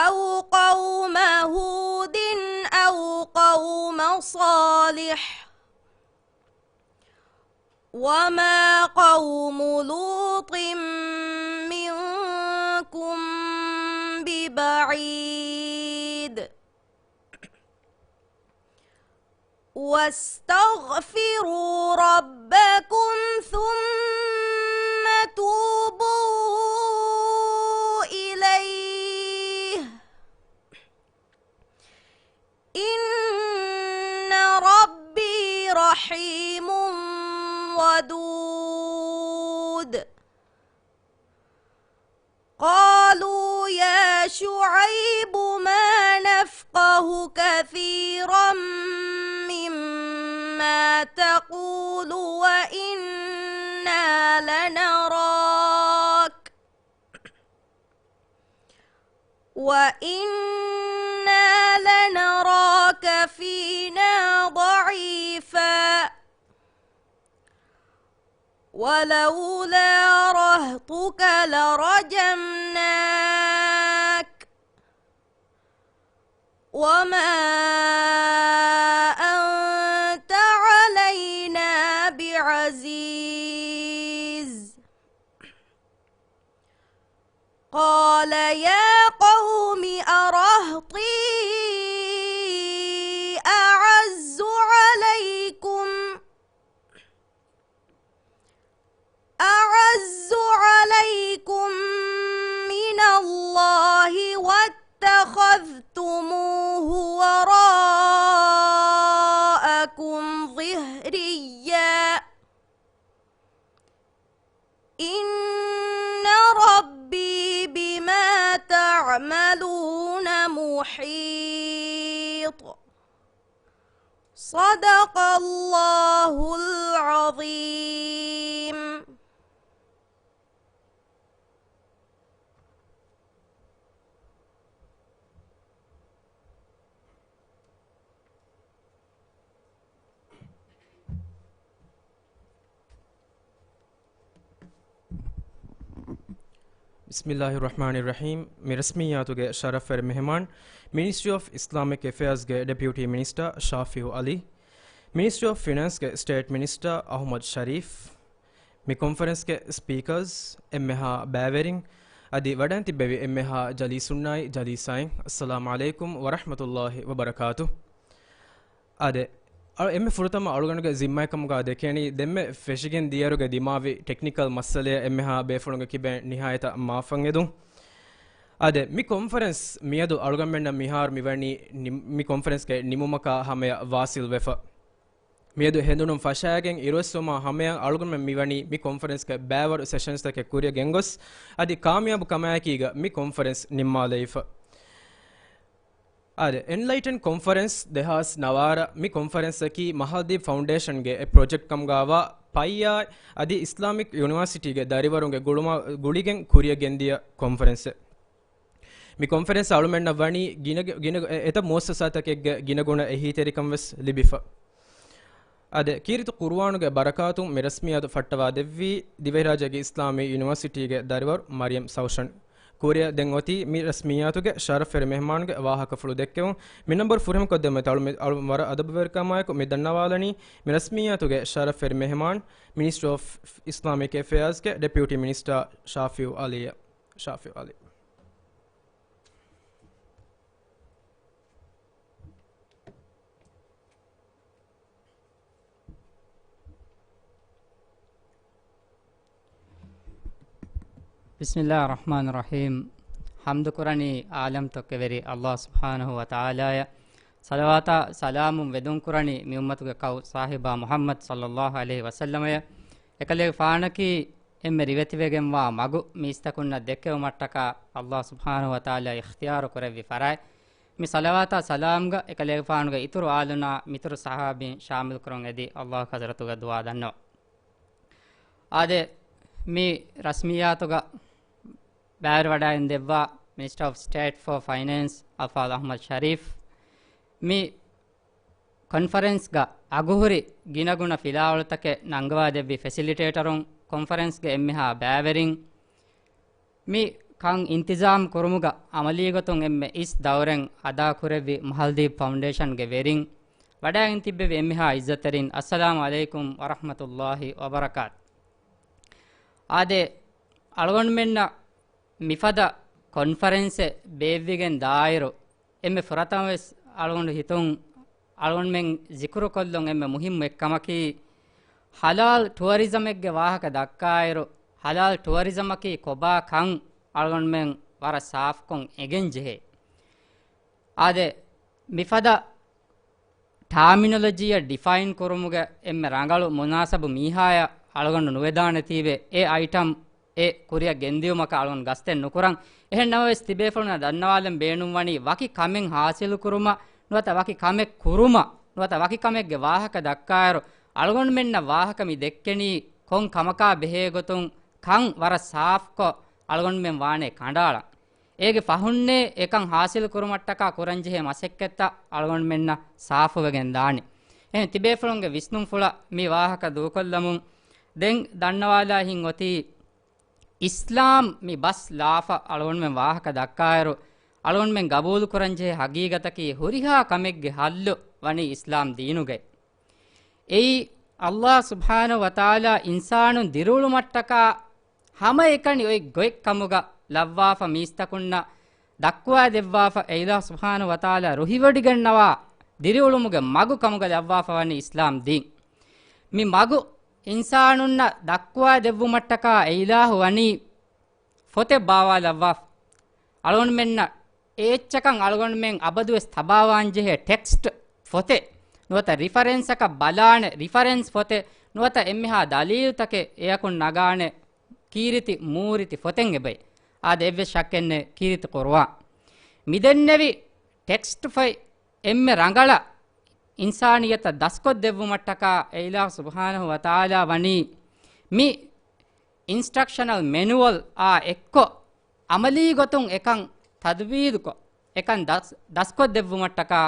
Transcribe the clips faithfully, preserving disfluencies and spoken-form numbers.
أو قوم هود أو قوم صالح وما قوم لوط منكم ببعيد واستغفروا ربكم ثم توبوا إليه إن ربي رحيم ودود. قالوا يا شعيب ما نفقه كثيرا مما تقول وإنا لنراك وإنا لنراك فينا ضعيفا ولولا رهطك لرجمناك وما أنت علينا بعزيز. قال يا قوم أرهطي أعز عليكم أعز عليكم من الله واتخذتموه وراءكم ظهريا إن ربي بما تعملون محيط. صدق الله العظيم. بسم الله الرحمن الرحيم. މި ރަސްމިއްޔާތުގެ ޝަރަފްވެރި މެހެމާން، މިނިސްޓްރީ އޮފް އިސްލާމިކް އެފެއާޒްގެ ޑެޕިއުޓީ މިނިސްޓާ ޝާފިއު އަލީ، މިނިސްޓްރީ އޮފް ފިނޭންސްގެ ސްޓޭޓް މިނިސްޓާ އަޙްމަދު ޝަރީފް، މި ކޮންފަރެންސްގެ ސްޕީކަރސް، އެންމެހާ ބައިވެރިން، އަދި ވަޑައިން ތިއްބެވި އެންމެހާ ޖަލީސުންނާއި ޖަލީސާއިން، އައްސަލާމު ޢަލައިކުމް ވަރަޙްމަތުﷲި ވަބަރަކާތު. އާދެ، އަޅު އެންމެ ފުރަތަމަ އަޅުގަނޑުގެ ޒިންމާއެއް ކަމުގަ ދެކޭނީ، ދެންމެ ފެށިގެން ދިޔައިރުގެ ދިމާވި ޓެކްނިކަލް މައްސަލައަށް އެންމެހާ ބޭފުޅުންގެ ކިބައިން ނިހާޔަތަށް މާފަށް އެދުން. އާދެ، މި ކޮންފަރެންސް މިއަދު އަޅުގަނޑުމެންނަށް މިހާރު މިވަނީ ނި-، މި ކޮންފަރެންސްގެ ނިމުމަކާ ހަމަޔަށް ވާސިލް ވެފަ. މިއަދު ހެނދުނުން ފަށާގެން އިރުއޮއްސުމާ ހަމަޔަށް އަޅުގަނޑުމެން މިވަނީ މި ކޮންފަރެންސްގެ ބައިވަރު ސެޝަންސްތަކެއް ކުރިއަށް ގެންގޮސް، އަދި ކާމިޔާބު ކަމާއެކީގަ މި ކޮންފަރެންސް ނިންމާލައިފަ. އާދެ، އެންލައިޓަން ކޮންފަރެންސް ދެހާސް ނަވާރަ މި ކޮންފަރެންސަކީ މަހާލްދީޕް ފައުންޑޭޝަންގެ އެއް ޕްރޮޖެކްޓް ކަމުގަވާ ޕައްޔާ އަދި އިސްލާމިކް ޔުނިވާސިޓީގެ ދަރިވަރުންގެ ގުޅުމާ ގުޅިގެން ކުރިއަށް ގެންދިޔަ ކޮންފަރެންސެއް. މި ކޮންފަރެންސް އަޅުމެންނަށް ވަނީ ގިނަ، ގިނަ، އެ، އެތައް މުއައްސަސާތަކެއްގެ ގިނަގުނަ އެހީތެރިކަން ވެސް ލިބިފަ. އާދެ، ކީރިތި ޤުރުއާނުގެ ބަރަކާތުން މި ރަސްމިއްޔާތު ފައްޓަވާ ދެއްވީ، ދިވެހިރާއްޖޭގެ އިސްލާމީ ޔުނިވާސިޓީގެ ދަރިވަރު މަރިޔަމް ސައުޝަން. ކުރިއަށް ދެން އޮތީ މި ރަސްމިއްޔާތުގެ ޝަރަފްވެރި މެހްމާނުގެ ވާހަކަފުޅު ދެއްކެވުން. މި ނަންބަރު ފުރިހަމަކޮށްދެއްވުމަށް އަޅު، އަޅު ވަރަށް އަދަބުވެރިކަމާއެކު މި ދަންނަވާލަނީ މި ރަސްމިއްޔާތުގެ ޝަރަފްވެރި މެހެމާން، މިނިސްޓްރީ އޮފް އިސްލާމިކް އެފެއާޒްގެ ޑެޕިއުޓީ މިނިސްޓާ ޝާފިއު އަލީއަށް. ޝާފިއު އަލީ. ބިސްމިއްލާހި ރަޙްމާނި ރަޙީމް. ޙަމްދު ކުރަނީ ޢާލަމްތަކުގެ ވެރި ﷲ ސުބްޙާނަހޫ ވަތަޢާލާއަށް. ޞަލަވާތާ ސަލާމު ވެދުން ކުރަނީ މި އުއްމަތުގެ ކައު ޞާޙިބާ މުޙައްމަދު ޞައްލައްލާހު ޢަލައިހި ވަސައްލަމަޔަށް. އެކަލޭގެފާނަކީ އެންމެ ރިވެތިވެގެންވާ މަގު މީސްތަކުންނަށް ދެއްކެވުމަށްޓަކާ ﷲ ސުބްޙާނަހޫ ވަތަޢާލާ އިޚްތިޔާރު ކުރެއްވި ފަރާތް. މި ޞަލަވާތާ ސަލާމްގަ އެކަލޭގެފާނުގެ އިތުރު އާލުންނާ މިތުރު ޞަޙާބީން ޝާމިލް ކުރުން އެދި ﷲ ޙަޟްރަތުގަ ދުޢާ ދަންނަވަން. އާދެ، މި ރަސްމިއްޔާތުގަ ބައިވެރިވަޑައިގެން ދެއްވާ މިނިސްޓަރ އޮފް ސްޓޭޓް ފޯ ފައިނޭންސް އަލްފާޟިލް އަޙްމަދު ޝަރީފް، މި ކޮންފަރެންސްގަ އަގުހުރި ގިނަގުނަ ފިލާވަޅުތަކެއް ނަންގަވާ ދެއްވި ފެސިލިޓޭޓަރުން، ކޮންފަރެންސްގެ އެންމެހާ ބައިވެރިން، މި ކަން އިންތިޒާމް ކުރުމުގަ އަމަލީގޮތުން އެންމެ އިސް ދައުރެއް އަދާކުރެއްވި މަހަލްދީޕް ފައުންޑޭޝަންގެ ވެރިން، ވަޑައިގެން ތިއްބެވި އެންމެހާ އިއްޒަތްތެރިން، އައްސަލާމު ޢަލައިކުމް ވަރަޙްމަތުﷲި ވަބަރަކާތު. އާދެ، އަޅުގަނޑުމެންނަށް މިފަދަ ކޮންފަރެންސެއް ބޭއްވިގެން ދާއިރު، އެންމެ ފުރަތަމަވެސް އަޅުގަނޑު ހިތުން އަޅުގަނޑުމެން ޒިކުރުކޮށްލުން އެންމެ މުހިއްމު އެއްކަމަކީ، ހަލާލް ޓުއަރިޒަމެއްގެ ވާހަކަ ދައްކާއިރު، ހަލާލް ޓުއަރިޒަމަކީ ކޮބާ ކަން އަޅުގަނޑުމެން ވަރަށް ސާފުކޮށް އެނގެން ޖެހޭ. އާދެ، މިފަދަ ޓާމިނޮލޮޖީއަށް ޑިފައިން ކުރުމުގެ އެންމެ ރަނގަޅު މުނާސަބު މީހާޔަށް އަޅުގަނޑު ނުވެދާނެތީވެ، އެ އައިޓަމް އެ ކުރިއަށް ގެންދިއުމަކަށް އަޅުގަނޑު ގަސްތެއް ނުކުރަން. އެހެން ނަމަވެސް، ތިބޭފުޅުންނަށް ދަންނަވާލަން ބޭނުންވަނީ، ވަކި ކަމެއް ހާސިލުކުރުމަށް ނުވަތަ ވަކި ކަމެއް ކުރުމަށް ނުވަތަ ވަކި ކަމެއްގެ ވާހަކަ ދައްކާއިރު، އަޅުގަނޑުމެންނަށް ވާހަކަ މި ދެއްކެނީ ކޮން ކަމަކާ ބެހޭ ގޮތުން ކަން ވަރަށް ސާފްކޮށް އަޅުގަނޑުމެން ވާނެ ކަނޑައަޅަން. އޭގެ ފަހުންނޭ އެކަން ހާސިލު ކުރުމަށްޓަކާ ކުރަންޖެހޭ މަސައްކަތްތައް އަޅުގަނޑުމެންނަށް ސާފުވެގެން ދާނެ. އެހެން ތިބޭފުޅުންގެ ވިސްނުންފުޅަށް މި ވާހަކަ ދޫކޮށްލަމުން ދެން ދަންނަވާލާ ހިތް އޮތީ، އިސްލާމް މި ބަސް ލާފަ އަޅުގަނޑުމެން ވާހަކަ ދައްކާއިރު، އަޅުގަނޑުމެން ގަބޫލު ކުރަންޖެހޭ ހަގީގަތަކީ ހުރިހާ ކަމެއްގެ ހައްލު ވަނީ އިސްލާމް ދީނުގައި. އެއީ، ﷲ ސުބްޙާނަހު ވަތަޢާލާ އިންސާނުން ދިރިއުޅުމަށްޓަކާ ހަމައެކަނި އޮތް ގޮތް ކަމުގަ ލައްވާފަ މީސްތަކުންނަށް ދައްކުވާ ދެއްވާފަ، އެ އިލާހު ސުބްޙާނަހު ވަތަޢާލާ ރުހިވޮޑިގަންނަވާ ދިރިއުޅުމުގެ މަގު ކަމުގަ ލައްވާފަ ވަނީ އިސްލާމް ދީން. މި މަގު އިންސާނުންނަށް ދައްކުވާ ދެއްވުމަށްޓަކާ އެ އިލާހު ވަނީ ފޮތެއް ބާވާލައްވާފަ. އަޅުގަނޑުމެންނަށް އެ އެއްޗަކަށް އަޅުގަނޑުމެން އަބަދުވެސް ތަބާވާންޖެހޭ ޓެކްސްޓް ފޮތެއް ނުވަތަ ރިފަރެންސަކަށް ބަލާނެ ރިފަރެންސް ފޮތެއް ނުވަތަ އެންމެހާ ދަލީލުތަކެއް އެއަކުން ނަގާނެ ކީރިތި މޫރިތި ފޮތެއް އެބައި. އާދެ، އެއްވެސް ޝައްކެއްނެއް، ކީރިތި ޤުރުއާން. މިދެންނެވި ޓެކްސްޓް ފޮތް އެންމެ ރަނގަޅަށް އިންސާނިއްޔަތަށް ދަސްކޮށްދެއްވުމަށްޓަކާ އެ އިލާހު ސުބްޙާނަހު ވަތަޢާލާ ވަނީ މި އިންސްޓްރަކްޝަނަލް މެނުއަލް އާ އެއްކޮށް، އަމަލީ ގޮތުން އެކަން ތަދުބީރުކޮށް، އެކަން ދަސް، ދަސްކޮށްދެއްވުމަށްޓަކާ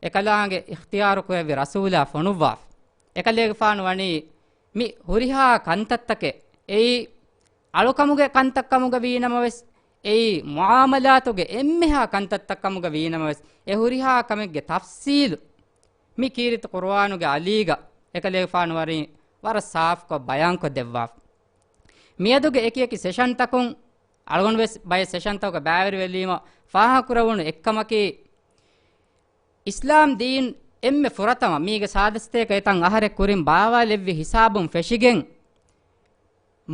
އެކަލާނގެ އިޚްތިޔާރު ކުރެއްވި ރަސޫލާ ފޮނުއްވާފަ. އެކަލޭގެފާނު ވަނީ މި ހުރިހާ ކަންތައްތަކެއް، އެއީ އަޅުކަމުގެ ކަންތައްކަމުގަ ވީނަމަވެސް، އެއީ މުޢާމަލާތުގެ އެންމެހާ ކަންތައްތައްކަމުގަ ވީނަމަވެސް، އެ ހުރިހާ ކަމެއްގެ ތަފްސީލު މި ކީރިތި ޤުރުއާނުގެ އަލީގަ އެކަލޭގެފާނު ވަރި، ވަރަށް ސާފުކޮށް ބަޔާންކޮށް ދެއްވާފަ. މިއަދުގެ އެކިއެކި ސެޝަންތަކުން އަޅުގަނޑުވެސް ބައެއް ސެޝަންތަކުގަ ބައިވެރިވެލީމަ ފާހަގަކުރެވުނު އެއްކަމަކީ، އިސްލާމް ދީން އެންމެ ފުރަތަމަ މީގެ ސާދަސްތޭކަ އެތަން އަހަރެއް ކުރިން ބާވާލެއްވި ހިސާބުން ފެށިގެން،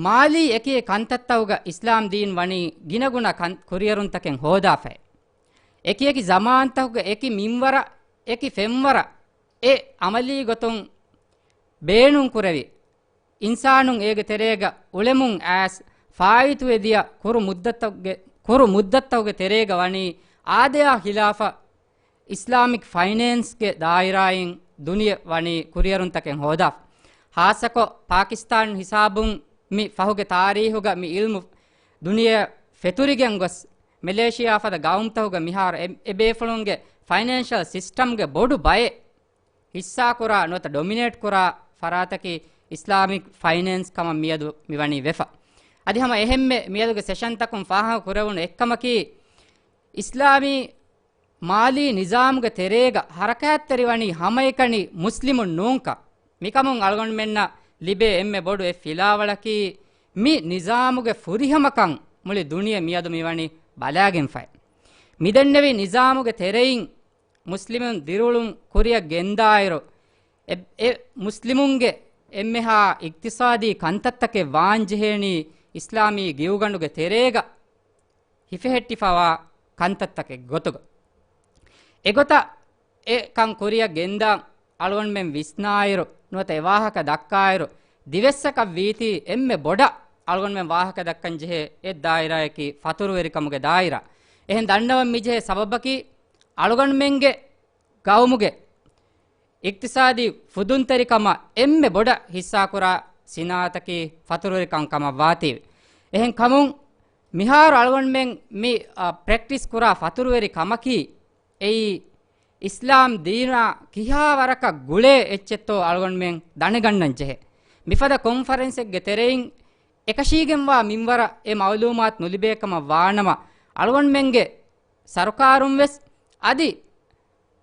މާލީ އެކި ކަންތައްތަކުގަ އިސްލާމް ދީން ވަނީ ގިނަގުނަ ކަން، ކުރިއެރުންތަކެއް ހޯދާފައި. އެކިއެކި ޒަމާންތަކުގެ އެކި މިންވަރަށް، އެކި ފެންވަރަށް އެ އަމަލީ ގޮތުން ބޭނުންކުރެވި، އިންސާނުން އޭގެ ތެރޭގަ އުޅެމުން އައިސް ފާއިތުވެދިޔަ ކުރު މުއްދަތުގެ، ކުރު މުއްދަތުގެ ތެރޭގަ ވަނީ އާދަޔާ ޚިލާފަށް އިސްލާމިކް ފައިނޭންސްގެ ދާއިރާއިން ދުނިޔެ ވަނީ ކުރިއެރުންތަކެއް ހޯދާފަ. ހާއްސަކޮށް ޕާކިސްތާން ހިސާބުން މި ފަހުގެ ތާރީހުގަ މި އިލްމު ދުނިޔެ ފެތުރިގެން ގޮސް، މެލޭޝިޔާ ފަދަ ގައުމުތަކުގަ މިހާރު އެ، އެބޭފުޅުންގެ ފައިނޭންޝަލް ސިސްޓަމްގެ ބޮޑު ބައެއް ހިއްސާކުރާ ނުވަތަ ޑޮމިނޭޓް ކުރާ ފަރާތަކީ އިސްލާމިކް ފައިނޭންސް ކަމަށް މިއަދު މިވަނީ ވެފަ. އަދި ހަމަ އެހެންމެ މިއަދުގެ ސެޝަންތަކުން ފާހަގަ ކުރެވުނު އެއްކަމަކީ، އިސްލާމީ މާލީ ނިޒާމުގެ ތެރޭގަ ހަރަކާތްތެރިވަނީ ހަމައެކަނި މުސްލިމުން ނޫންކަން. މިކަމުން އަޅުގަނޑުމެންނަށް ލިބޭ އެންމެ ބޮޑު އެއް ފިލާވަޅަކީ، މި ނިޒާމުގެ ފުރިހަމަކަން މުޅި ދުނިޔެ މިއަދު މިވަނީ ބަލާގެންފައި. މިދެންނެވި ނިޒާމުގެ ތެރެއިން މުސްލިމުން ދިރިއުޅުން ކުރިއަށް ގެންދާއިރު، އެ، އެ މުސްލިމުންގެ އެންމެހާ އިޤްތިޞާދީ ކަންތައްތަކެއް ވާންޖެހޭނީ އިސްލާމީ ގިއުގަނޑުގެ ތެރޭގަ ހިފެހެއްޓިފަވާ ކަންތައްތަކެއް ގޮތުގަ. އެގޮތަށް އެ ކަން ކުރިއަށް ގެންދާން އަޅުގަނޑުމެން ވިސްނާއިރު، ނުވަތަ އެ ވާހަކަ ދައްކާއިރު، ދިވެއްސަކަށް ވީތީ އެންމެ ބޮޑަށް އަޅުގަނޑުމެން ވާހަކަ ދައްކަން ޖެހޭ އެއް ދާއިރާއަކީ ފަތުރުވެރިކަމުގެ ދާއިރާ. އެހެން ދަންނަވަން މިޖެހޭ ސަބަބަކީ، އަޅުގަނޑުމެންގެ ގައުމުގެ އިޤްތިޞާދީ ފުދުންތެރިކަމަށް އެންމެ ބޮޑަށް ހިއްސާކުރާ ސިނާއަތަކީ ފަތުރުވެރިކަން ކަމަށް ވާތީވެ. އެހެން ކަމުން މިހާރު އަޅުގަނޑުމެން މި، އަ، ޕްރެކްޓިސް ކުރާ ފަތުރުވެރި ކަމަކީ އެއީ އިސްލާމް ދީނާ ކިހާ ވަރަކަށް ގުޅޭ އެއްޗެއްތޯ އަޅުގަނޑުމެން ދަނެގަންނަން ޖެހޭ. މިފަދަ ކޮންފަރެންސެއްގެ ތެރެއިން އެކަށީގެންވާ މިންވަރަށް އެ މައުލޫމާތު ނުލިބޭ ކަމަށް ވާނަމަ، އަޅުގަނޑުމެންގެ ސަރުކާރުން ވެސް އަދި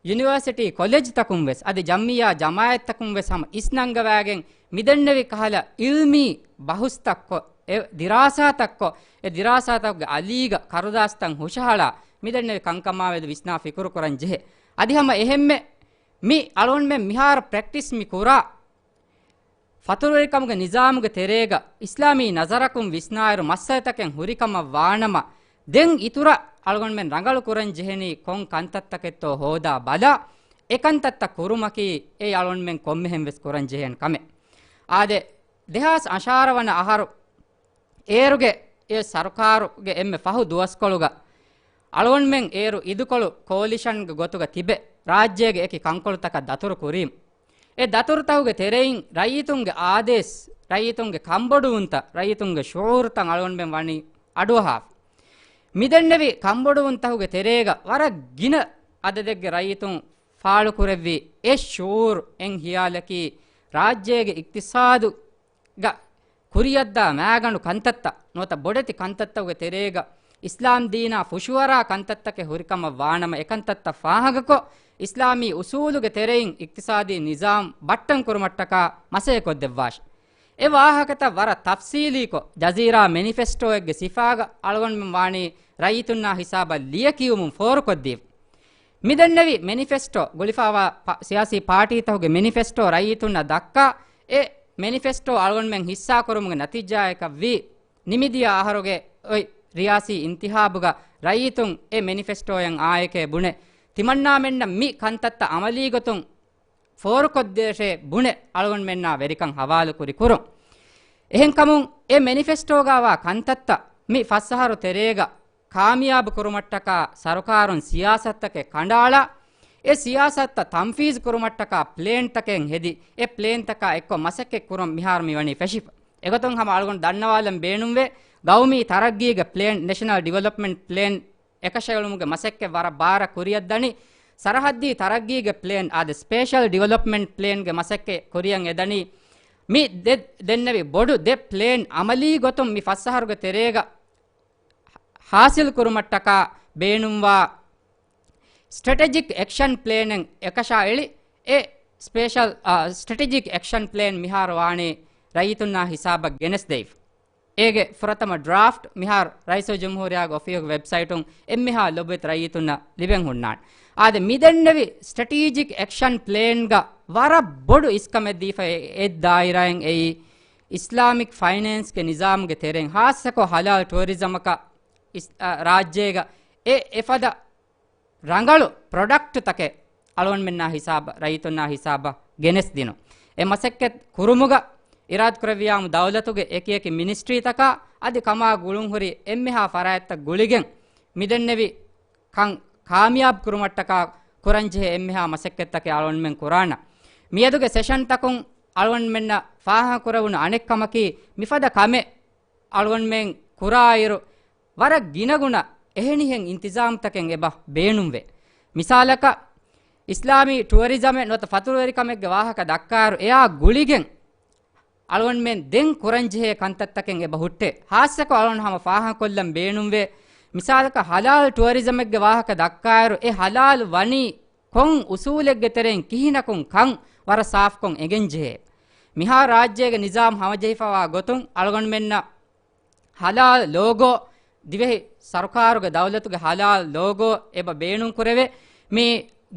ޔުނިވަރސިޓީ ކޮލެޖްތަކުން ވެސް އަދި ޖަމްޢިއްޔާ ޖަމާޢަތްތަކުން ވެސް ހަމަ އިސްނަންގަވާގެން މިދެންނެވި ކަހަލަ ޢިލްމީ ބަހުސްތައްކޮށް، އެ ދިރާސާތައްކޮށް، އެ ދިރާސާތަކުގެ އަލީގަ ކަރުދާސްތައް ހުށަހަޅާ މިދެންނެވި ކަންކަމާމެދު ވިސްނާ ފިކުރު ކުރަން ޖެހޭ. އަދި ހަމަ އެހެންމެ މި އަޅުގަނޑުމެން މިހާރު ޕްރެކްޓިސް މި ކުރާ ފަތުރުވެރިކަމުގެ ނިޒާމުގެ ތެރޭގަ އިސްލާމީ ނަޒަރަކުން ވިސްނާއިރު މައްސަލަތަކެއް ހުރިކަމަށް ވާނަމަ، ދެން އިތުރަށް އަޅުގަނޑުމެން ރަނގަޅު ކުރަން ޖެހެނީ ކޮން ކަންތައްތަކެއްތޯ ހޯދާ ބަލާ، އެ ކަންތައްތައް ކުރުމަކީ އެއީ އަޅުގަނޑުމެން ކޮންމެހެން ވެސް ކުރަން ޖެހޭނެ ކަމެއް. އާދެ، ދެހާސް އަށާރަ ވަނަ އަހަރު އޭރުގެ އެ ސަރުކާރުގެ އެންމެ ފަހު ދުވަސްކޮޅުގަ އަޅުގަނޑުމެން އޭރު އިދުކޮޅު ކޯލިޝަންގެ ގޮތުގަ ތިބެ، ރާއްޖޭގެ އެކި ކަންކޮޅުތަކަށް ދަތުރު ކުރީމު. އެ ދަތުރުތަކުގެ ތެރެއިން ރައްޔިތުންގެ އާދޭސް، ރައްޔިތުންގެ ކަންބޮޑުވުންތައް، ރައްޔިތުންގެ ޝުޢޫރުތައް އަޅުގަނޑުމެން ވަނީ އަޑުއަހާފަ. މިދެންނެވި ކަންބޮޑުވުންތަކުގެ ތެރޭގަ ވަރަށް ގިނަ އަދަދެއްގެ ރައްޔިތުން ފާޅުކުރެއްވި އެ ޝުޢޫރު އެއް ހިޔާލަކީ ރާއްޖޭގެ އިޤްތިޞާދު ގަ ކުރިއަށްދާ މާގަނޑު ކަންތައްތައް ނުވަތަ ބޮޑެތި ކަންތައްތަކުގެ ތެރޭގަ އިސްލާމް ދީނާ ފުށުއަރާ ކަންތައްތަކެއް ހުރިކަމަށް ވާނަމަ، އެކަންތައްތައް ފާހަގަކޮށް، އިސްލާމީ އުސޫލުގެ ތެރެއިން އިޤްތިޞާދީ ނިޒާމް ބައްޓަން ކުރުމަށްޓަކާ މަސައްކަތް ކޮށްދެއްވާށި. އެ ވާހަކަތައް ވަރަށް ތަފްޞީލީކޮށް، ޖަޒީރާ މެނިފެސްޓޯއެއްގެ ސިފާގަ އަޅުގަނޑުމެން ވާނީ ރައްޔިތުންނާ ހިސާބަށް ލިޔެކިޔުމުން ފޯރުކޮށްދީފަ. މިދެންނެވި މެނިފެސްޓޯ ގުޅިފައިވާ ޕާ-، ސިޔާސީ ޕާޓީތަކުގެ މެނިފެސްޓޯ ރައްޔިތުންނަށް ދައްކާ، އެ މެނިފެސްޓޯ އަޅުގަނޑުމެން ހިއްސާކުރުމުގެ ނަތީޖާއަކަށްވީ، ނިމިދިޔަ އަހަރުގެ އޮތް ރިޔާސީ އިންތިހާބުގަ ރައްޔިތުން އެ މެނިފެސްޓޯއަށް އާއެކޭ ބުނެ، ތިމަންނާމެންނަށް މި ކަންތައްތައް އަމަލީގޮތުން ފޯރުކޮށްދޭށޭ ބުނެ، އަޅުގަނޑުމެންނާ ވެރިކަން ހަވާލުކުރި ކުރުން. އެހެންކަމުން، އެ މެނިފެސްޓޯގަވާ ކަންތައްތައް މި ފަސް އަހަރު ތެރޭގަ ކާމިޔާބު ކުރުމަށްޓަކާ ސަރުކާރުން ސިޔާސަތުތަކެއް ކަނޑައަޅާ، އެ ސިޔާސަތުތައް ތަންފީޒު ކުރުމަށްޓަކާ ޕްލޭންތަކެއް ހެދި، އެ ޕްލޭންތަކާ އެއްކޮށް މަސައްކަތް ކުރަން މިހާރު މިވަނީ ފެށިފަ. އެގޮތުން ހަމަ އަޅުގަނޑު ދަންނަވާލަން ބޭނުންވޭ، ގައުމީ ތަރައްގީގެ ޕްލޭން، ނެޝަނަލް ޑިވެލޮޕްމަންޓް ޕްލޭން އެކަށައެޅުމުގެ މަސައްކަތް ވަރަށް ބާރަށް ކުރިއަށްދަނީ. ސަރަހައްދީ ތަރައްގީގެ ޕްލޭން އާދެ، ސްޕެޝަލް ޑިވެލޮޕްމަންޓް ޕްލޭންގެ މަސައްކަތް ކުރިއަށް އެދަނީ. މި ދެ-، ދެންނެވި ބޮޑު ދެ ޕްލޭން އަމަލީ ގޮތުން މި ފަސް އަހަރުގެ ތެރޭގަ ހާސިލް ކުރުމަށްޓަކާ ބޭނުންވާ ސްޓްރެޓެޖިކް އެކްޝަން ޕްލޭނެއް އެކަށައެޅި، އެ ސްޕެޝަލް، އާ، ސްޓްރެޓެޖިކް އެކްޝަން ޕްލޭން މިހާރު ވާނީ ރައްޔިތުންނާ ހިސާބަށް ގެނެސްދެވިފަ. އޭގެ ފުރަތަމަ ޑްރާފްޓް މިހާރު ރައީސުލްޖުމްހޫރިއްޔާގެ އޮފީހުގެ ވެބްސައިޓުން އެންމެހާ ލޮބުވެތި ރައްޔިތުންނަށް ލިބެން ހުންނާނެ. އާދެ، މިދެންނެވި ސްޓްރެޓެޖިކް އެކްޝަން ޕްލޭންގަ ވަރަށް ބޮޑު އިސްކަމެއް ދީފަ އެ-، އެއް ދާއިރާއިން އެއީ، އިސްލާމިކް ފައިނޭންސްގެ ނިޒާމުގެ ތެރެއިން ހާއްސަކޮށް ހަލާލް ޓުއަރިޒަމަކަށް އިސް-، އަ، ރާއްޖޭގަ އެ އެފަދަ ރަނގަޅު ޕްރޮޑަކްޓްތަކެއް އަޅުގަނޑުމެންނާ ހިސާބަށް، ރައްޔިތުންނާ ހިސާބަށް ގެނެސްދިނުން. އެ މަސައްކަތް ކުރުމުގަ އިރާދަކުރެއްވިޔާމު ދައުލަތުގެ އެކިއެކި މިނިސްޓްރީތަކާ އަދި ކަމާ ގުޅުންހުރި އެންމެހާ ފަރާތްތައް ގުޅިގެން މިދެންނެވި ކަން ކާމިޔާބު ކުރުމަށްޓަކާ ކުރަންޖެހޭ އެންމެހާ މަސައްކަތްތަކެއް އަޅުގަނޑުމެން ކުރާނަން. މިއަދުގެ ސެޝަންތަކުން އަޅުގަނޑުމެންނަށް ފާހަގަކުރެވުނު އަނެއްކަމަކީ، މިފަދަ ކަމެއް އަޅުގަނޑުމެން ކުރާއިރު، ވަރަށް ގިނަގުނަ އެހެނިހެން އިންތިޒާމްތަކެއް އެބަ ބޭނުންވޭ. މިސާލަކަށް، އިސްލާމީ ޓުއަރިޒަމެއް ނުވަތަ ފަތުރުވެރިކަމެއްގެ ވާހަކަ ދައްކާއިރު، އެއާ ގުޅިގެން އަޅުގަނޑުމެން ދެން ކުރަންޖެހޭ ކަންތައްތަކެއް އެބަ ހުއްޓޭ. ހާއްސަކޮށް އަޅުގަނޑު ހަމަ ފާހަގަކޮށްލަން ބޭނުންވޭ، މިސާލަކަށް ހަލާލް ޓުއަރިޒަމެއްގެ ވާހަކަ ދައްކާއިރު، އެ ހަލާލް ވަނީ ކޮން އުސޫލެއްގެ ތެރެއިން ކިހިނަކުން ކަން ވަރަށް ސާފްކޮށް އެނގެންޖެހޭ. މިހާރު ރާއްޖޭގެ ނިޒާމް ހަމަޖެހިފަވާ ގޮތުން އަޅުގަނޑުމެންނަށް ހަލާލް ލޯގޯ، ދިވެހި ސަރުކާރުގެ ދައުލަތުގެ ހަލާލް ލޯގޯ އެބަ ބޭނުން ކުރެވޭ. މި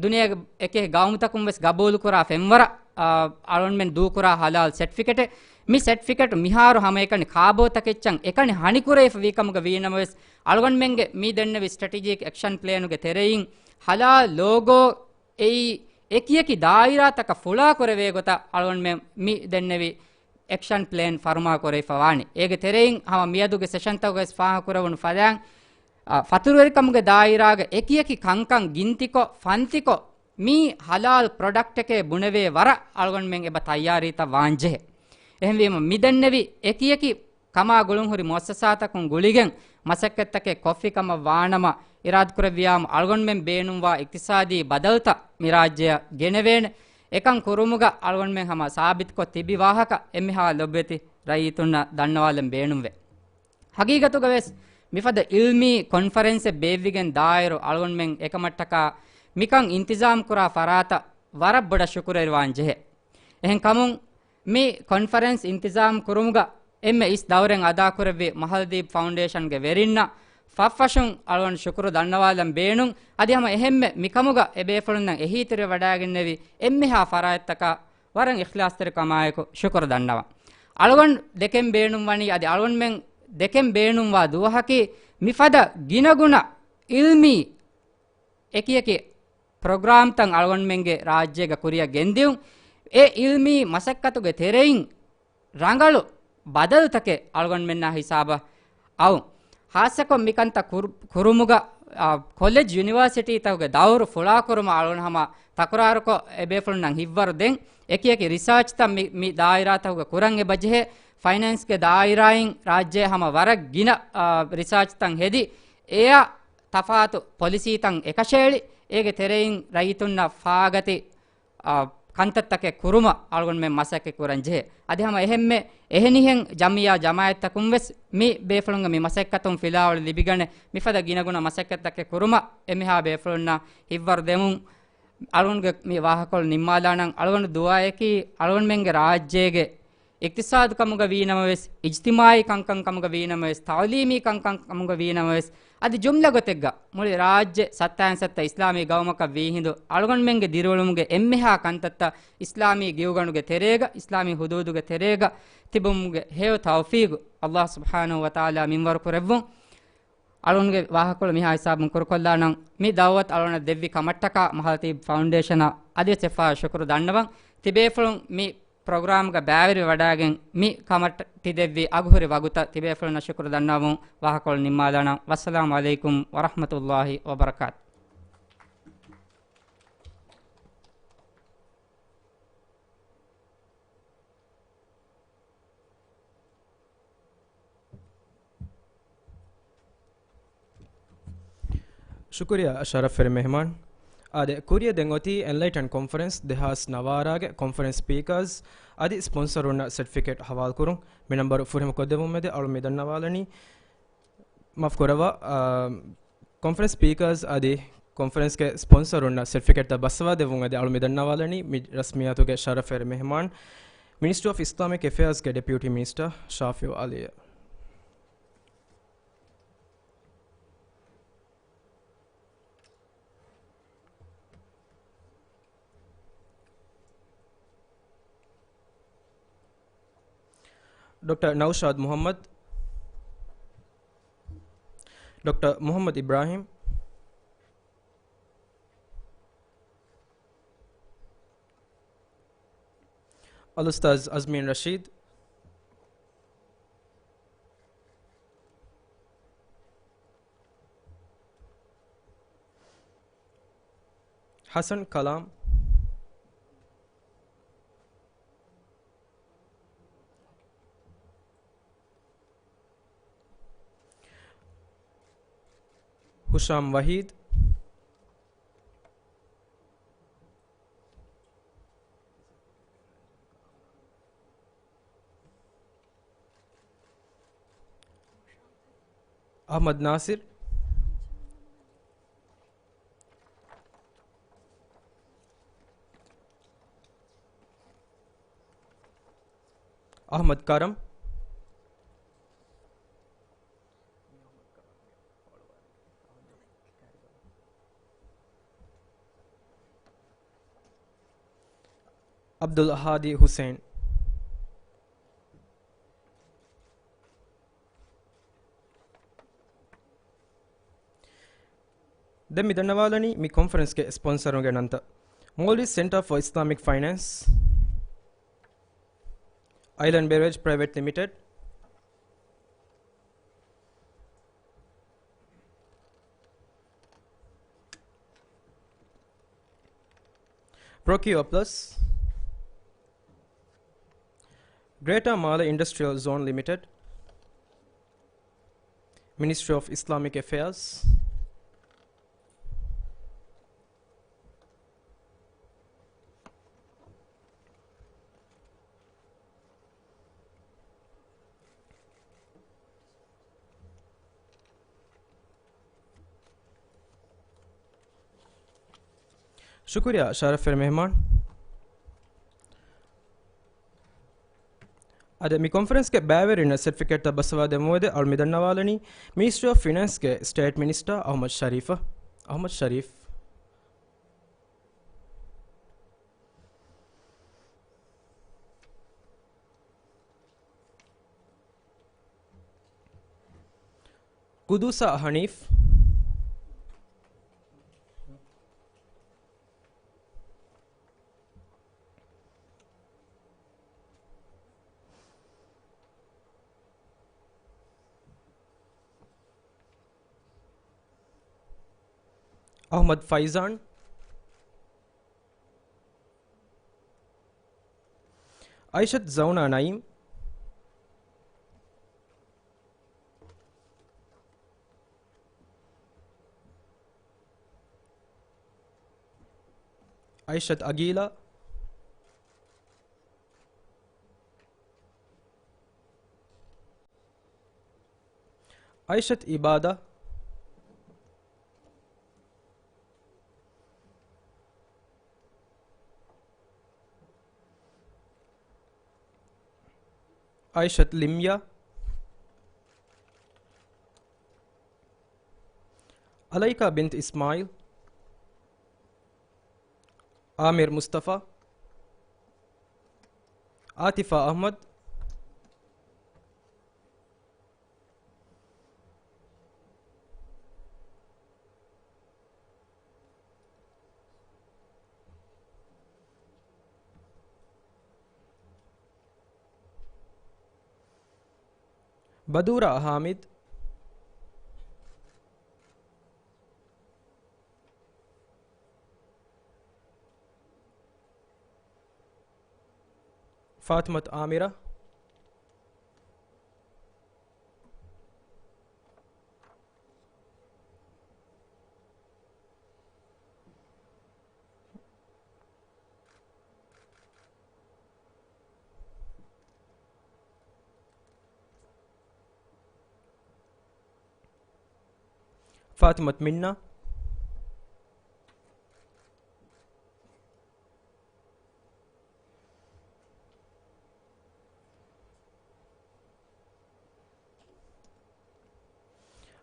ދުނިޔޭގެ އެކި ގައުމުތަކުން ވެސް ގަބޫލުކުރާ ފެންވަރަށް، އާ، އަޅުގަނޑުމެން ދޫކުރާ ހަލާލް ސެޓްފިކެޓެއް. މި ސެޓްފިކެޓް މިހާރު ހަމައެކަނި ކާބޯތަކެއްޗަށް އެކަނި ހަނިކުރެވިފަ ވީކަމުގަ ވީނަމަވެސް، އަޅުގަނޑުމެންގެ މި ދެންނެވި ސްޓްރެޓެޖިކް އެކްޝަން ޕްލޭނުގެ ތެރެއިން ހަލާލް ލޯގޯ އެއީ އެކިއެކި ދާއިރާތަކަށް ފުޅާކުރެވޭ ގޮތަށް އަޅުގަނޑުމެން މި ދެންނެވި އެކްޝަން ޕްލޭން ފަރުމާކުރެވިފަ ވާނެ. އޭގެ ތެރެއިން ހަމަ މިއަދުގެ ސެޝަންތަކުގަވެސް ފާހަގަކުރެވުނު ފަދައިން، އަ، ފަތުރުވެރިކަމުގެ ދާއިރާގެ އެކިއެކި ކަންކަން ގިންތިކޮށް، ފަންތިކޮށް، މީ ހަލާލް ޕްރޮޑަކްޓެކޭ ބުނެވޭ ވަރަށް އަޅުގަނޑުމެން އެބަ ތައްޔާރީތައް ވާންޖެހޭ. އެހެންވީމަ، މިދެންނެވި އެކިއެކި ކަމާ ގުޅުންހުރި މުއައްސަސާތަކުން ގުޅިގެން މަސައްކަތްތަކެއް ކޮށްފި ކަމަށް ވާނަމަ، އިރާދަކުރެއްވިޔާމު އަޅުގަނޑުމެން ބޭނުންވާ އިޤްތިޞާދީ ބަދަލުތައް މި ރާއްޖެއަށް ގެނެވޭނެ. އެކަން ކުރުމުގަ އަޅުގަނޑުމެން ހަމަ ސާބިތުކޮށް ތިބި ވާހަކަ އެންމެހާ ލޮބުވެތި ރައްޔިތުންނަށް ދަންނަވާލަން ބޭނުންވޭ. ހަގީގަތުގަވެސް މިފަދަ އިލްމީ ކޮންފަރެންސެއް ބޭއްވިގެން ދާއިރު އަޅުގަނޑުމެން އެކަމަށްޓަކާ މިކަން އިންތިޒާމް ކުރާ ފަރާތަށް ވަރަށް ބޮޑަށް ޝުކުރުވެރިވާން ޖެހޭ. އެހެން ކަމުން މި ކޮންފަރެންސް އިންތިޒާމް ކުރުމުގަ އެންމެ އިސް ދައުރެއް އަދާކުރެއްވި މަހަލްދީޕް ފައުންޑޭޝަންގެ ވެރިންނަށް ފަށްފަށުން އަޅުގަނޑު ޝުކުރު ދަންނަވާލަން ބޭނުން. އަދި ހަމަ އެހެންމެ މިކަމުގަ އެބޭފުޅުންނަށް އެހީތެރިވެވަޑައިގެންނެވި އެންމެހާ ފަރާތްތަކަށް ވަރަށް އިޚްލާޞްތެރިކަމާއެކު ޝުކުރު ދަންނަވަން. އަޅުގަނޑު ދެކެން ބޭނުންވަނީ އަދި އަޅުގަނޑުމެން ދެކެން ބޭނުންވާ ދުވަހަކީ މިފަދަ ގިނަގުނަ އިލްމީ އެކިއެކި ޕްރޮގްރާމްތައް އަޅުގަނޑުމެންގެ ރާއްޖޭގަ ކުރިއަށް ގެންދިއުން. އެ އިލްމީ މަސައްކަތުގެ ތެރެއިން ރަނގަޅު ބަދަލުތަކެއް އަޅުގަނޑުމެންނާ ހިސާބަށް އައުން. ހާއްސަކޮށް މިކަންތައް ކުރު-، ކުރުމުގަ، އާ، ކޮލެޖް ޔުނިވާސިޓީތަކުގެ ދައުރު ފުޅާކުރުމަށް އަޅުގަނޑު ހަމަ ތަކުރާރުކޮށް އެބޭފުޅުންނަށް ހިއްވަރު ދެން، އެކިއެކި ރިސާޗްތައް މި، މި ދާއިރާތަކުގަ ކުރަން އެބަޖެހޭ. ފައިނޭންސްގެ ދާއިރާއިން ރާއްޖެ ހަމަ ވަރަށް ގިނަ، އާ، ރިސާޗްތައް ހެދި، އެއަށް ތަފާތު ޕޮލިސީތައް އެކަށައެޅި، އޭގެ ތެރެއިން ރައްޔިތުންނަށް ފާގަތި، އާ، ކަންތައްތަކެއް ކުރުމަށް އަޅުގަނޑުމެން މަސައްކަތް ކުރަން ޖެހޭ. އަދި ހަމަ އެހެންމެ އެހެނިހެން ޖަމިއްޔާ ޖަމާއަތްތަކުން ވެސް މި ބޭފުޅުންގެ މި މަސައްކަތުން ފިލާވަޅު ލިބިގަނެ، މިފަދަ ގިނަގުނަ މަސައްކަތްތަކެއް ކުރުމަށް އެމިހާ ބޭފުޅުންނަށް ހިއްވަރު ދެމުން އަޅުގަނޑުގެ މި ވާހަކަކޮޅު ނިންމާލާނަން. އަޅުގަނޑު ދުޢާއަކީ އަޅުގަނޑުމެންގެ ރާއްޖޭގެ އިޤްތިޞާދު ކަމުގަ ވީނަމަވެސް، އިޖްތިމާޢީ ކަންކަން ކަމުގަ ވީނަމަވެސް، ތަޢުލީމީ ކަންކަން ކަމުގަ ވީނަމަވެސް، އަދި ޖުމްލަ ގޮތެއްގަ މުޅި ރާއްޖެ ސައްތައިން ސައްތަ އިސްލާމީ ގައުމަކަށް ވީހިނދު އަޅުގަނޑުމެންގެ ދިރިއުޅުމުގެ އެންމެހާ ކަންތައްތައް އިސްލާމީ ގިއުގަނޑުގެ ތެރޭގަ، އިސްލާމީ ޙުދޫދުގެ ތެރޭގަ ތިބުމުގެ ހެޔޮ ތައުފީޤު ﷲ ސުބްޙާނަހޫ ވަތަޢާލާ މިންވަރު ކުރެއްވުން. އަޅުގަނޑުގެ ވާހަކަކޮޅު މިހާ ހިސާބުން ކުރުކޮށްލާނަން. މި ދަޢުވަތު އަޅުގަނޑަށް ދެއްވި ކަމަށްޓަކާ މަހަލް ތީބް ފައުންޑޭޝަނަށް އަދިވެސް އެއްފަހަރު ޝުކުރު ދަންނަވަން. ތިބޭފުޅުން މި ޕްރޮގްރާމްގަ ބައިވެރިވެވަޑައިގެން މި ކަމަށް ތިދެއްވި އަގުހުރި ވަގުތަށް ތިބޭފުޅުންނަށް ޝުކުރު ދަންނަވަމުން ވާހަކަކޮޅު ނިންމާލާނަން. ވައްސަލާމު ޢަލައިކުމް ވަރަޙްމަތުﷲ ވަބަރަކާތު. ޝުކުރިއްޔާ ޝަރަފްވެރި މެހެމާން. އާދެ، ކުރިއަށް ދެން އޮތީ އެންލައިޓަން ކޮންފަރެންސް ދެހާސް ނަވާރާގެ ކޮންފަރެންސް ސްޕީކާސް އަދި ސްޕޮންސަރުންނަށް ސެޓްފިކެޓް ހަވާލުކުރުން. މި ނަންބަރު ފުރިހަމަ ކޮށްދެއްވުމެދެ އަޅު މި ދަންނަވާލަނީ. މާފު ކުރައްވާ، އާ، ކޮންފަރެންސް ސްޕީކާސް އަދި ކޮންފަރެންސްގެ ސްޕޮންސަރުންނަށް ސެޓްފިކެޓްތައް ބައްސަވާ ދެއްވުން އެދި އަޅު މި ދަންނަވާލަނީ މި ރަސްމިއްޔާތުގެ ޝަރަފްވެރި މެހެމާން، މިނިސްޓްރީ އޮފް އިސްލާމިކް އެފެއާޒްގެ ޑެޕިއުޓީ މިނިސްޓަރ ޝާފިޢު ޢަލީ. ޑޮކްޓަރ ނައުޝާދް މުޙައްމަދު، ޑޮކްޓަރ މުޙައްމަދު އިބްރާހިމް، އަލްއުސްތާޛް އަޒްމީން ރަޝީދު، ޙަސަން ކަލާމް، ހުޝާމް ވަޙީދު، އަޙްމަދު ނާސިރު، އަޙްމަދު ކަރަމް، އަބްދުލް ހާދީ ހުސެން. ދެން މި ދަންނަވާލަނީ މި ކޮންފަރެންސްގެ ސްޕޮންސަރުންގެ ނަންތައް. މޯލްޑިވްސް ސެންޓާ ފޯ އިސްލާމިކް ފައިނޭންސް، އައިލެންޑް ބެވަރޭޖް ޕްރައިވެޓް ލިމިޓެޑް، ޕްރޮކިއުއަ ޕްލަސް، ގްރޭޓާ މާލެ އިންޑަސްޓްރިއަލް ޒޯން ލިމިޓެޑް، މިނިސްޓްރީ އޮފް އިސްލާމިކް އެފެއާޒް، ޝުކުރިއްޔާ ޝަރަފްވެރި މެހެމާން. އަދި މި ކޮންފަރެންސްގެ ބައިވެރިންނަށް ސެޓްފިކެޓްތައް ބައްސަވާދެއްވުމުގެ އަޅު މި ދަންނަވާލަނީ މިނިސްޓްރީ އޮފް ފިނޭންސްގެ ސްޓޭޓް މިނިސްޓަރ އަހުމަދު ޝަރީފަށް. އަހުމަދު ޝަރީފް. ގުދޫސާ ހަނީފް. އަހުމަދު ފައިޒާން. އައިޝަތު ޒައުނާ ނައީމް. އައިޝަތު އަގީލާ. އައިޝަތު އިބާދާ. އައިޝަތު ލިމްޔާ. އަލައިކާ ބިންތު އިސްމާއިލް. އާމިރު މުސްތަފާ. އާތިފާ އަހްމަދު. ބަދޫރާ ހާމިދު. ފާތިމަތު އާމިރާ. ފާތިމަތު މިންނާ.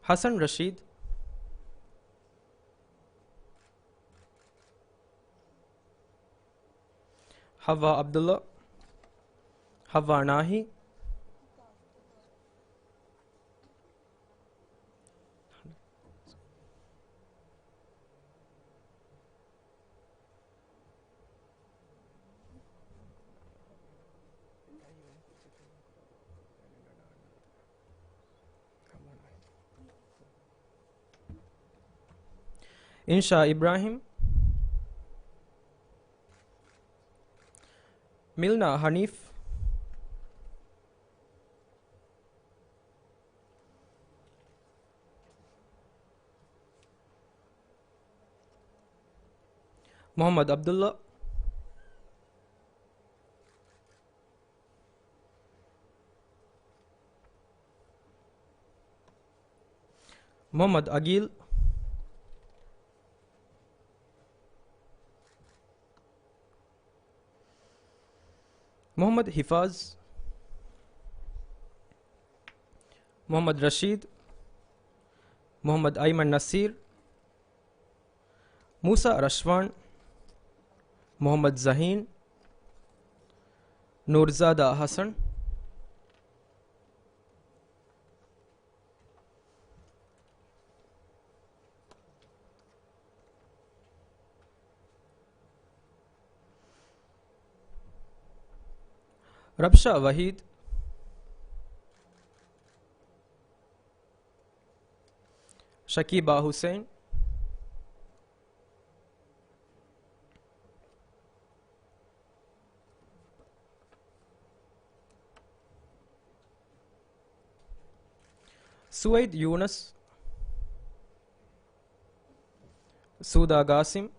ހަސަން ރަޝީދު. ހައްވާ ޢަބްދުﷲ. ހައްވާ ނާހި. އިންޝާ އިބްރާހިމް. މިލްނާ ހަނީފް. މުޙައްމަދު ޢަބްދުﷲ. މުޙައްމަދު އަގީލް. މުޙައްމަދު ހިފާޒް، މުޙައްމަދު ރަޝީދު، މުޙައްމަދު އައިމަން ނަސީރު، މޫސާ ރަޝްވާން، މުޙައްމަދު ޒަހީން، ނޫރުޒާދާ ހަސަން. ރަބްޝާ ވަހީދު، ޝަކީބާ ހުސެއިން، ސުވައިދު ޔޫނަސް، ސޫދާ ގާސިމް،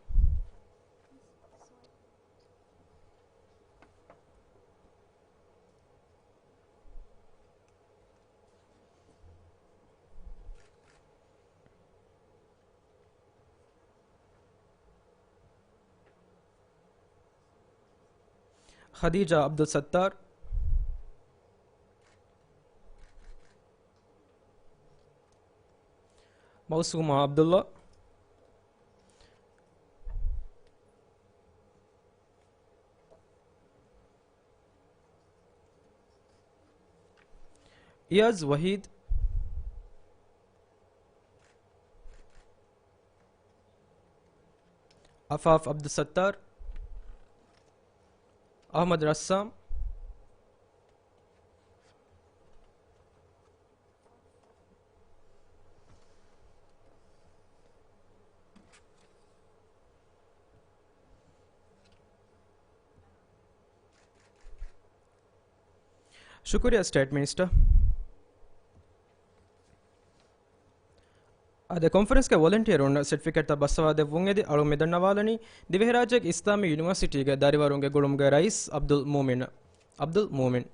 ޚަދީޖާ ޢަބްދުލް ސައްތާރު، މައުސޫމާ ޢަބްދުﷲ، އިޔާޒް ވަހީދު، އަފާފް ޢަބްދުއްސައްތާރު، އަޙްމަދު ރައްސާމް، ޝުކުރިއްޔާ ސްޓޭޓް މިނިސްޓަރ. އާދެ، ކޮންފަރެންސްގެ ވޮލަންޓިއަރުންނަށް ސެޓްފިކެޓްތައް ބައްސަވާދެއްވުން އެދި އަޅުން މިދަންނަވާލަނީ ދިވެހިރާއްޖޭގެ އިސްލާމީ ޔުނިވާސިޓީގެ ދަރިވަރުންގެ ގުޅުމުގެ ރައީސް ޢަބްދުލް މޫމިން، ޢަބްދުލް މޫމިން.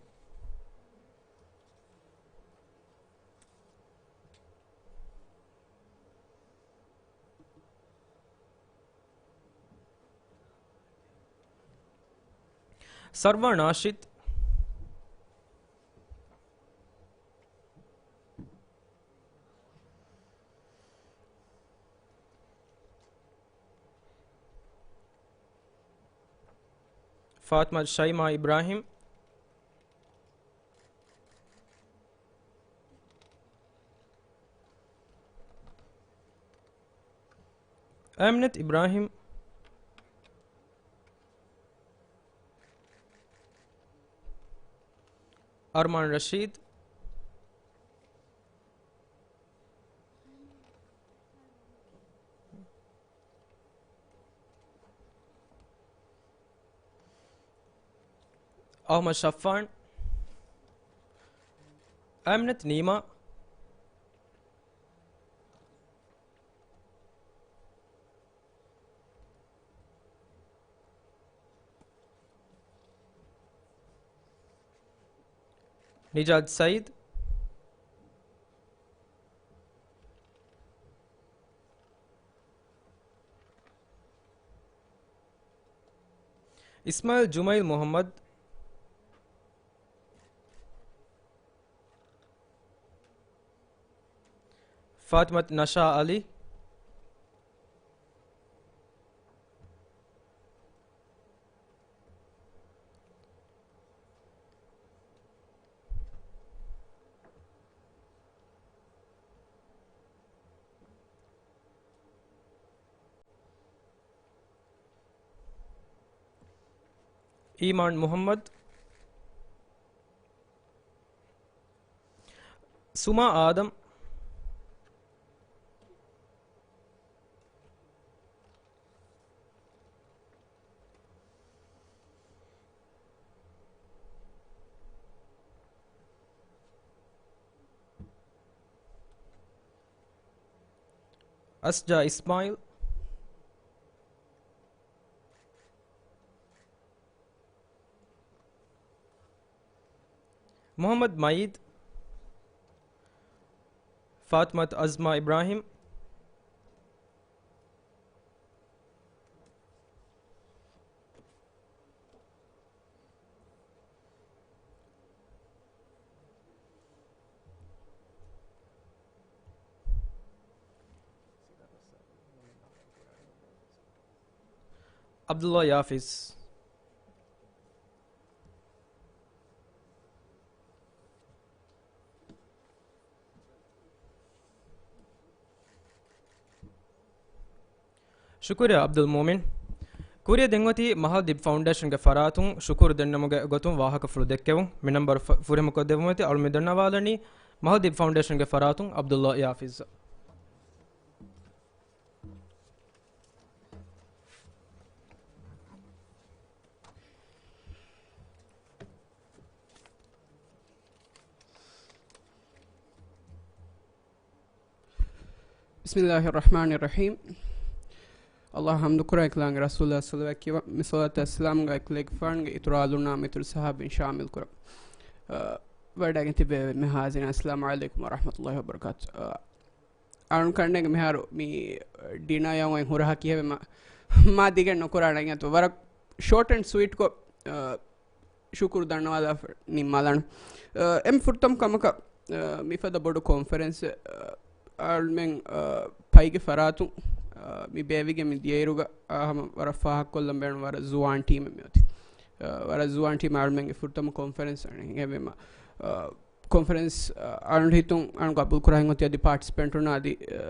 ސަރްވާ ނާޝިދް، ފާތިމަތު ޝައިމާ އިބްރާހިމް، އަމިނަތު އިބްރާހިމް، އަރްމާން ރަޝީދު، އަޙްމަދު ޝައްފާން، އަމިނަތު ނީމާ، ނިޖާދު ސައީދު، އިސްމާޢީލް ޖުމައިލް މުޙައްމަދު، ފާތިމަތު ނަޝާ ޢަލީ، އީމާން މުޙައްމަދު، ސުމާ އާދަމް، އަސްޖާ އިސްމާޢީލް، މުޙައްމަދު މައީދު، ފާތިމަތު އަޒްމާ އިބްރާހިމް، ޢަބްދުﷲ ޔާފިޒް. ޝުކުރިއްޔާ ޢަބްދުލް މޫމިން. ކުރިއަށް ދެން އޮތީ މަހަލްދީޕް ފައުންޑޭޝަންގެ ފަރާތުން ޝުކުރު ދެންނެވުމުގެ ގޮތުން ވާހަކަފުޅު ދެއްކެވުން. މި ނަންބަރު ފަ-، ފުރިހަމަކޮށްދެއްވުމަށް އޮތީ އަޅުން މި ދަންނަވާލަނީ މަހަލްދީޕް ފައުންޑޭޝަންގެ ފަރާތުން ޢަބްދުﷲ ޔާފިޒް. ބިސްމިއްލާހިއްރަޙްމާނިއްރަޙީމް. އައްލާހަށް ޙަމްދު ކުރަން، އެކަލާނގެ ރަސޫލާ ޞަލަވާތް ކިޔަވަން، މި ޞަލަވާތާ ސަލާމް އެކަލޭގެފާނުގެ އިތުރު އާލުންނާ މިތުރު ޞަޙާބީން ޝާމިލް ކުރަން. އަ، ވަޑައިގެން ތިބޭ މި ޙާޟިރީން، އައްސަލާމު ޢަލައިކުމް ވަރަޙްމަތުﷲި ވަބަރަކާތު. އަ، އަޅުން ކަންނޭނގެ މިހާރު މި ޑިނާޔަށް އޮތް ހުރަހާ ކިޔެވެމަ، މާ ދިގެއް ނުކުރާނަން އަތު ވަރަށް ޝޯޓް އެންޑް ސުވީޓްކޮށް، އަ، ޝުކުރު ދަންނަވާލާ ނިންމާލާނެ. އަ، އެންމެ ފުރަތަމަ ކަމަކަށް، އަ، މިފަދަ ބޮޑު ކޮންފަރެންސް، އަ، އަޅުމެން، އަ، ޕައިގެ ފަރާތުން، އަ، މި ބޭއްވިގެން މި ދިޔައިރުގަ، އަ، ހަމަ ވަރަށް ފާހަގަކޮށްލަން ބޭނުން ވަރަށް ޒުވާން ޓީމެއް މިއޮތީ. އަ، ވަރަށް ޒުވާން ޓީމް އަޅުމެންގެ ފުރަތަމަ ކޮންފަރެންސް އަނެއް ހެވީމަ، އަ، ކޮންފަރެންސް، އަ، އަޅު ހިތުން އަޅު ގަބޫލު ކުރާ ހިނގޮތި އަދި ޕާޓިސިޕެންޓުން އަދި، އަ،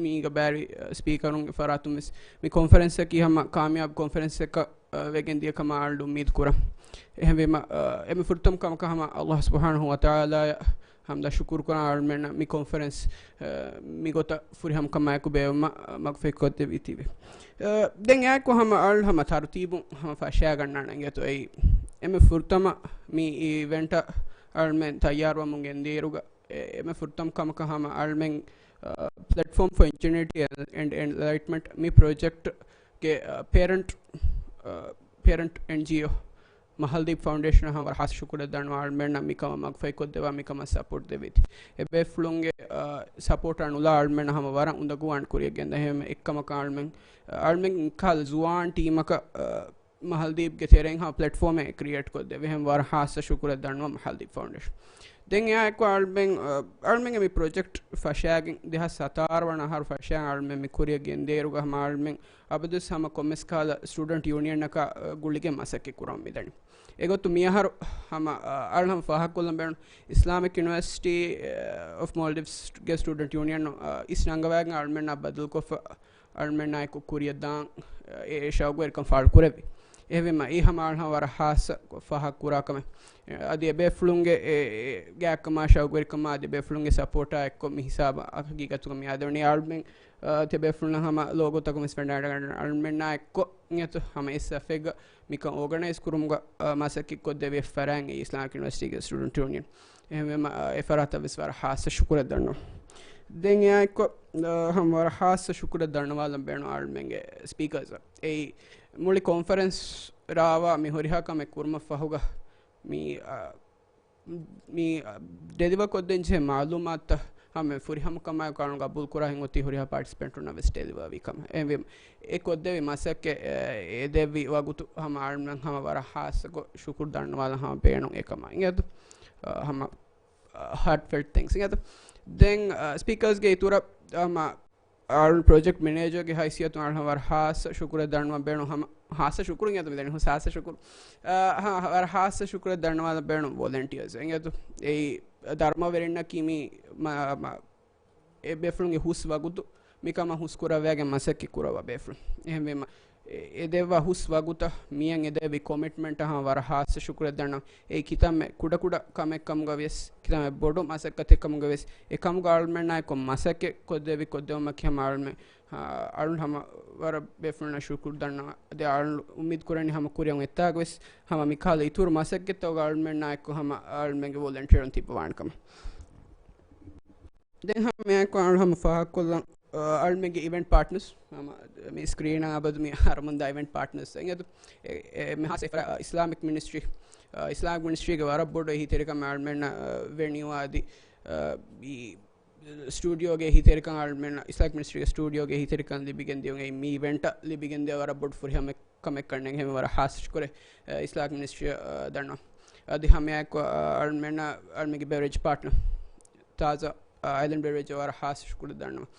މީގަ ބައިވެރި، އަ، ސްޕީކަރުންގެ ފަރާތުން ވެސް މި ކޮންފަރެންސަކީ ހަމަ ކާމިޔާބު ކޮންފަރެންސަކަށް، އަ، ވެގެން ދިޔަ ކަމަށް އަޅު އުއްމީދު ކުރަން. އެހެންވީމަ، އަ، އެންމެ ފުރަތަމަ ކަމަކަށް ހަމަ ﷲ ސުބްޙާނަހޫ ވަތަޢާލާއަށް ހަމްދާ ޝުކުރު ކުރަން އަޅުމެންނަށް މި ކޮންފަރެންސް، އަ، މި ގޮތަށް ފުރިހަމަކަމާއެކު ބޭއްވުމަށް، އަ، މަގުފަހިކޮށްދެވިތީވެ. އަ، ދެން އެއާއެކު ހަމަ އަޅު ހަމަ ތަރުތީބުން ހަމަ ފަށާގަންނާނެ އިނގޭތޯ. އެއީ އެންމެ ފުރަތަމަ މި އިވެންޓަށް އަޅުމެން ތައްޔާރުވަމުން ގެންދިޔައިރުގަ، އެ، އެންމެ ފުރަތަމަ ކަމަކަށް ހަމަ އަޅުމެން، އަ، ޕްލެޓްފޯމް ފޯ އިންޖިނިއަރިޓީ އެންޑް އެންލައިޓްމަންޓް މި ޕްރޮޖެކްޓްގެ، އަ، ޕޭރެންޓް، އަ، ޕޭރެންޓް އެންޖީއޯ މަހަލްދީޕް ފައުންޑޭޝަނަށް ހަމަ ވަރަށް ހާއްސަ ޝުކުރެއް ދަންނަވާ އަޅުމެންނަށް މިކަމަށް މަގުފަހިކޮށްދެވާ މިކަމަށް ސަޕޯޓް ދެވީތީ. އެބޭފުޅުންގެ، އަ، ސަޕޯޓާ ނުލާ އަޅުމެންނަށް ހަމަ ވަރަށް އުނދަގޫވާން ކުރިއަށް ގެންދާ. އެހެންވެ އެއްކަމަކަށް އަޅުމެން، އަ، އަޅުމެން ކަހަލަ ޒުވާން ޓީމަކަށް، އަ، މަހަލްދީޕްގެ ތެރެއިން ހަމަ ޕްލެޓްފޯމެއް ކްރިއޭޓް ކޮށްދެވި. އެހެން ވަރަށް ހާއްސަ ޝުކުރެއް ދަންނަވަން މަހަލްދީޕް ފައުންޑޭޝަން. ދެން އެއާއެކު އަޅުމެން، އަ، އަޅުމެންގެ މި ޕްރޮޖެކްޓް ފަށާގެން ދެހާސް ހަތާރަ ވަނަ އަހަރު ފަށާ އަޅުމެން މި ކުރިއަށް ގެންދިޔައިރުގަ ހަމަ އަޅުމެން އަބަދުވެސް ހަމަ ކޮންމެސް ކަހަލަ ސްޓޫޑެންޓް ޔޫނިއަންއަކާ، އަ، ގުޅިގެން މަސައްކަތް ކުރަމުން މިދަނީ. އެގޮތުން މިއަހަރު ހަމަ، އަ، އަޅު ހަމަ ފާހަގަކޮށްލަން ބޭނުން އިސްލާމިކް ޔުނިވަރސިޓީ، އަ، އޮފް މޯލްޑިވްސްގެ ސްޓޫޑެންޓް ޔޫނިއަން، އަ، އިސް ނަންގަވައިގެން އަޅުމެންނާ ބަދަލުކޮށްފަ އަޅުމެންނާ އެކު ކުރިއަށް ދާން، އެ، އެ ޝައުގުވެރިކަން ފާޅު ކުރެއްވި. އެހެންވީމަ އެ ހަމަ އަޅު ހަމަ ވަރަށް ހާއްސަ ފާހަގަ ކުރާ ކަމެއް. އަދި އެބޭފުޅުންގެ އެ، އެ، ގާތްކަމާ ޝައުގުވެރިކަމާ އަދި އެބޭފުޅުންގެ ސަޕޯޓާ އެއްކޮށް މި ހިސާބަށް ހަގީގަތުގަ މި އާދެވުނީ އަޅުމެން، އަ، ތިޔަބޭފުޅުންނަށް ހަމަ ލޯގޯތަކުން ވެސް ފެނޑާ އަޅުމެންނާ އެއްކޮށް އިނގޭތޯ ހަމަ އެއް ސަފެއްގަ މިކަން އޯގަނައިޒް ކުރުމުގަ، އަ، މަސައްކަތް ކޮށްދެވި އެއް ފަރާތް އެއީ އިސްލާމިކް ޔުނިވަރސިޓީގެ ސްޓޫޑެންޓް ޔޫނިއަން. އެހެންވީމަ، އަ، އެ ފަރާތަށް ވެސް ވަރަށް ހާއްސަ ޝުކުރެއް ދަންނަވަން. ދެން އެއާއެކު، އަ، ހަމަ ވަރަށް ހާއްސަ ޝުކުރެއް ދަންނަވާލަން ބޭނުން އަޅުމެންގެ ސްޕީކަރސް. އެއީ މުޅި ކޮންފަރެންސް ރާވާ މި ހުރިހާ ކަމެއް ކުރުމަށް ފަހުގަ މި، އަ، މި، އަ، ޑެލިވަރ ކޮށްދޭން ޖެހޭ މައުލޫމާތުތައް ހަމަ ފުރިހަމަކަމާއެކު އަޅުން ގަބޫލު ކުރާ ހިނގޮތީ ހުރިހާ ޕާޓިސިޕެންޓުންނަށް ވެސް ޑެލިވަރ ވީ ކަމަށް. އެހެންވީމަ، އެ ކޮށްދެވި މަސައްކަތް، އެ، އެ ދެއްވި ވަގުތު ހަމަ އަޅުމެން ހަމަ ވަރަށް ހާއްސަކޮށް ޝުކުރު ދަންނަވާލަން ހަމަ ބޭނުން އެކަމަށް. އިނގޭތޯ، އަ، ހަމަ، އަ، ހާޓްފެލްޓް ތެންކްސް. އިނގޭތޯ، ދެން، އަ، ސްޕީކަރސްގެ އިތުރަށް ހަމަ އަޅުން ޕްރޮޖެކްޓް މެނޭޖަރގެ ހައިސިއްޔަތުން އަޅުން ވަރަށް ހާއްސަ ޝުކުރެއް ދަންނަވަން ބޭނުން ހަމަ، ހާއްސަ ޝުކުރު އިނގޭތޯ މިދަނީ، ހުސް ހާއްސަ ޝުކުރު. އަ، ހަ، ވަރަށް ހާއްސަ ޝުކުރެއް ދަންނަވާލަން ބޭނުން ވޮލެންޓިއާސް. އިނގޭތޯ، އެއީ ދަރުމަވެރިންނަކީ މި، މަ، މަ، އެ ބޭފުޅުންގެ ހުސް ވަގުތު މިކަމަށް ހުސް ކުރައްވައިގެން މަސައްކަތް ކުރައްވާ ބޭފުޅުން. އެހެންވީމަ، އެ، އެ ދެއްވާ ހުސް ވަގުތަށް މިއަށް އެ ދެއްވި ކޮމިޓްމަންޓަށް ހަމަ ވަރަށް ހާއްސަ ޝުކުރެއް ދަންނަވަން. އެއީ ކިތަންމެ ކުޑަކުޑަ ކަމެއް ކަމުގަ ވިޔަސް، ކިތަންމެ ބޮޑު މަސައްކަތެއް ކަމުގަ ވިޔަސް، އެ ކަމުގަ އަޅުމެންނާއެކު މަސައްކަތް ކޮށްދެވި ކޮށްދެވުމަކީ ހަމަ އަޅުމެން، އަ، އަޅުން ހަމަ ވަރަށް ބޭފުޅުންނަށް ޝުކުރު ދަންނަވަން. އަދި އަޅުން އުއްމީދު ކުރަނީ ހަމަ ކުރިއަށް އޮތް އެއްތާގަ ވެސް ހަމަ މިކަހަލަ އިތުރު މަސައްކަތްތަކުގަ އަޅުމެންނާއެކު ހަމަ އަޅުމެންގެ ވޮލެންޓިއަރުން ތިއްބަވާނެ ކަމަށް. ދެން ހަމަ މިއާއެކު އަޅު ހަމަ ފާހަގަކޮށްލަން، އަ، އަޅުމެންގެ އިވެންޓް ޕާޓްނަރސް، ހަމަ މި ސްކްރީނާ އަބަދު މި އަރަމުންދާ އިވެންޓް ޕާޓްނަރސް އެނގޭތޯ، އެ، އެ، މި ހާއްސަ އެ ފަރާތް، އިސްލާމިކް މިނިސްޓްރީ، އަ، އިސްލާމިކް މިނިސްޓްރީގެ ވަރަށް ބޮޑު އެހީތެރިކަމެއް އަޅުމެންނަށް، އަ، ވެނިއު އަދި، އަ، މި ސްޓޫޑިއޯގެ އެހީތެރިކަން އަޅުމެންނަށް، އިސްލާމިކް މިނިސްޓްރީގެ ސްޓޫޑިއޯގެ އެހީތެރިކަން ލިބިގެން ދިޔުން އެއީ މި އިވެންޓަށް ލިބިގެން ދިޔަ ވަރަށް ބޮޑު ފުރިހަމަ ކަމެއް ކަންނޭނގެ ހެމެ ވަރަށް ހާއްސަ ޝުކުރެއް، އަ، އިސްލާމިކް މިނިސްޓްރީއަށް، އަ، ދަންނަވަން. އަދި ހަމައެއާއެކު، އަ، އަޅުމެންނަށް، އަޅުމެންގެ ބެވަރޭޖް ޕާޓްނަރ ތާޒާ، އަ، އައިލެންޑް ބެވަރޭޖަށް ވަރަށް ހާއްސަ ޝުކުރެއް ދަންނަވަން.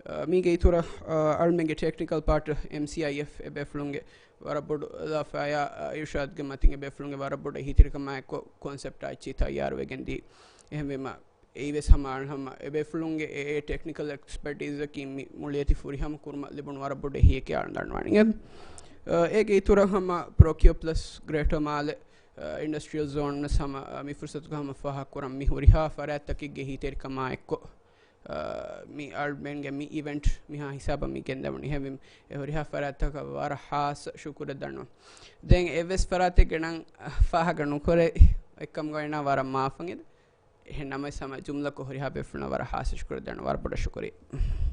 އަ، މީގެ އިތުރަށް، އަ، އަޅުމެންގެ ޓެކްނިކަލް ޕާޓް އެމްސީއައިއެފް އެބޭފުޅުންގެ ވަރަށް ބޮޑު ލަފާޔާ، އަ، އިރުޝާދްގެ މަތިން އެބޭފުޅުންގެ ވަރަށް ބޮޑު އެހީތެރިކަމާއެކު ކޮންސެޕްޓާ އެއްޗިހި ތައްޔާރުވެގެން ދިޔަ. އެހެންވީމަ، އެއީވެސް ހަމަ އަޅު ހަމަ އެބޭފުޅުންގެ އެ، އެ ޓެކްނިކަލް އެކްސްޕަޓީޒަކީ މި މުޅިއެތި ފުރިހަމަ ކުރުމަށް ލިބުނު ވަރަށް ބޮޑު އެހީއެކޭ އަޅު ދަންނަވަނީ. އެ، އޭގެ އިތުރަށް ހަމަ ޕްރޮކިއޯ ޕްލަސް ގްރޭޓަރ މާލެ، އ، އިންޑަސްޓްރިއަލް ޒޯން ވެސް ހަމަ، އ، މި ފުރުސަތުގަ ހަމަ ފާހަގަކުރަން މި ހުރިހާ ފަރާތްތަކެއްގެ އެހީތެރިކަމާއެއްކޮށް، އ، މި އަޅުމެންގެ މި އިވެންޓް މިހާ ހިސާބަށް މި ގެންދަވަނީ. އެހެންވީމަ އެ ހުރިހާ ފަރާތްތަކަށް ވަރަށް ހާއްސަ ޝުކުރެއް ދަންނަވަން. ދެން އެއްވެސް ފަރާތެއްގެ ނަން، އ، ފާހަގަ ނުކުރޭ އެއްކަމުގައި ވަރަށް މާފަށް އެދެން. އެހެން ނަމަވެސް ހަމަ ޖުމްލަކޮށް ހުރިހާ ބޭފުޅުންނަށް ވަރަށް ހާއްސަ ޝުކުރެއް ދަންނަވަން. ވަރަށް ބޮޑަށް ޝުކުރިއްޔާ.